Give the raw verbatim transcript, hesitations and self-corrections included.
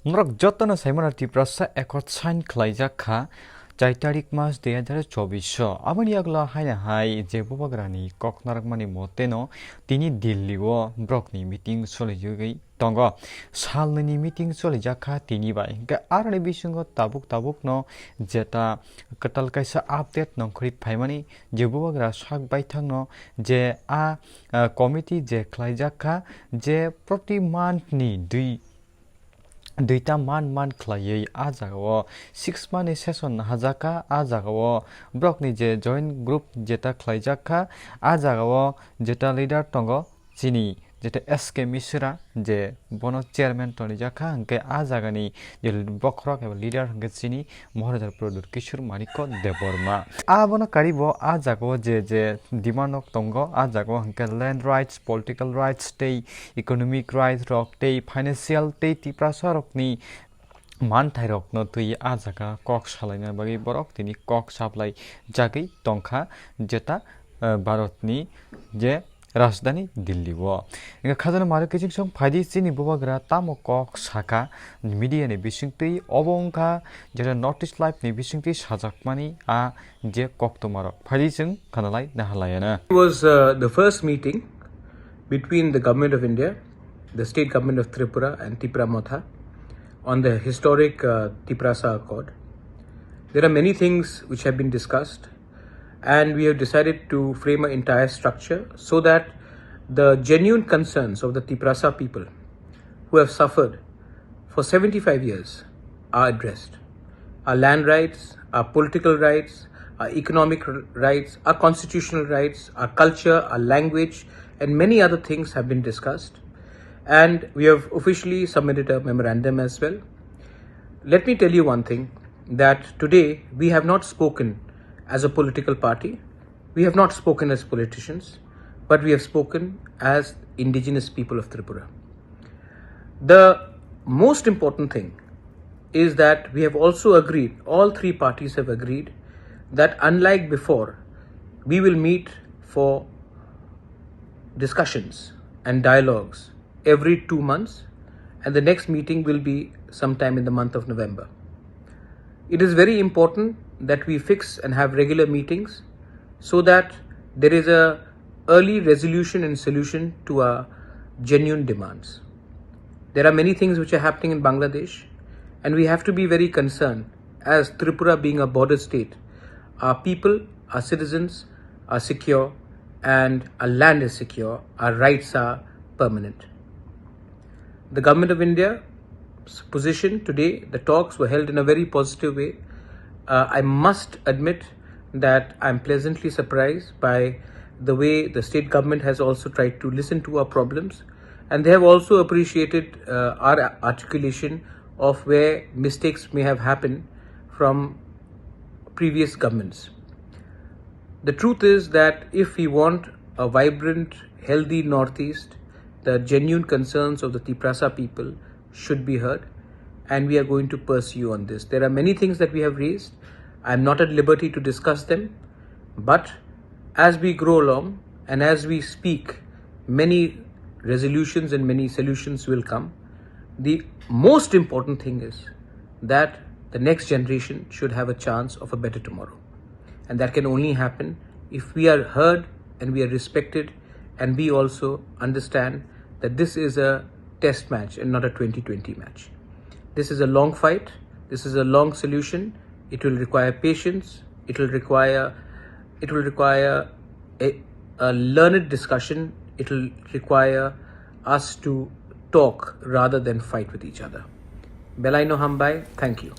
Norok jotono saimano Tiprasa Accord sign khlaijak kha char tarik mas dui hazar chobbish o. Aboni yagulo haino hai je bubagrani kok narwkmani moteno tini Delhi o borokni meeting choliogwi tongo. Salnwini meeting cholijak kha tini bai. Hwnkhe aroni bisingo tabuk tabukno jeta kwtal kaisa update nongkhorwi phaimani je bubagra sak baithangno je a, a, committee je khlaijak kha je proti month ni dui duita man man khlaiwi a jagao six month ni session nahajakha. A jagao borokni je joint group jeta khlaijakha, a jagao jeta leader tongo chini jeta S K Misra, je bono chairman tonijakha, hwnkhe a jagani je bokhorok eba leader hwnkhe chini Moharaja Pradyut Kishore Manikya Debbarma. Abono karibo a jagao je je demand rok tongo, a jagao hwnkhe land rights, political rights tei economic rights rok tei financial tei Tiprasa rokni manthai rokno twi a jaga kok salaina bagwi borok tini kok saplai jagwi tongkha, jeta, eh, Bharatni je rajdhani Delhi o. Hwnkhe khajana mari kiching song phaidi chini bubagra tamo kok saka media ni bisingtwi, obo wngkha jeta North East Live ni bisingtwi sajakmani a je koktwmarok. Phaidi chwng khanalai nahalayana. It was, uh, the first meeting between the Government of India, the state government of Tripura and Tipra Motha on the historic, uh, Tiprasa Accord. There are many things which have been discussed, and we have decided to frame an entire structure so that the genuine concerns of the Tiprasa people who have suffered for seventy-five years are addressed. Our land rights, our political rights, our economic r-, rights, our constitutional rights, our culture, our language, and many other things have been discussed. And we have officially submitted a memorandum as well. Let me tell you one thing, that today we have not spoken as a political party, we have not spoken as politicians, but we have spoken as indigenous people of Tripura. The most important thing is that we have also agreed, all three parties have agreed, that unlike before, we will meet for discussions and dialogues every two months, and the next meeting will be sometime in the month of November. It is very important that we fix and have regular meetings so that there is a early resolution and solution to our genuine demands. There are many things which are happening in Bangladesh, and we have to be very concerned as Tripura being a border state. Our people, our citizens are secure, and our land is secure, our rights are permanent. The Government of India's position today, the talks were held in a very positive way. Uh, I must admit that I'm pleasantly surprised by the way the state government has also tried to listen to our problems, and they have also appreciated, uh, our articulation of where mistakes may have happened from previous governments. The truth is that if we want a vibrant, healthy Northeast, the genuine concerns of the Tiprasa people should be heard, and we are going to pursue on this. There are many things that we have raised. I'm not at liberty to discuss them, but as we grow along and as we speak, many resolutions and many solutions will come. The most important thing is that the next generation should have a chance of a better tomorrow. And that can only happen if we are heard and we are respected, and we also understand that this is a test match and not a twenty twenty match. This is a long fight, this is a long solution. It will require patience, it will require, it will require a, a learned discussion, it will require us to talk rather than fight with each other. Belaino hambai, thank you.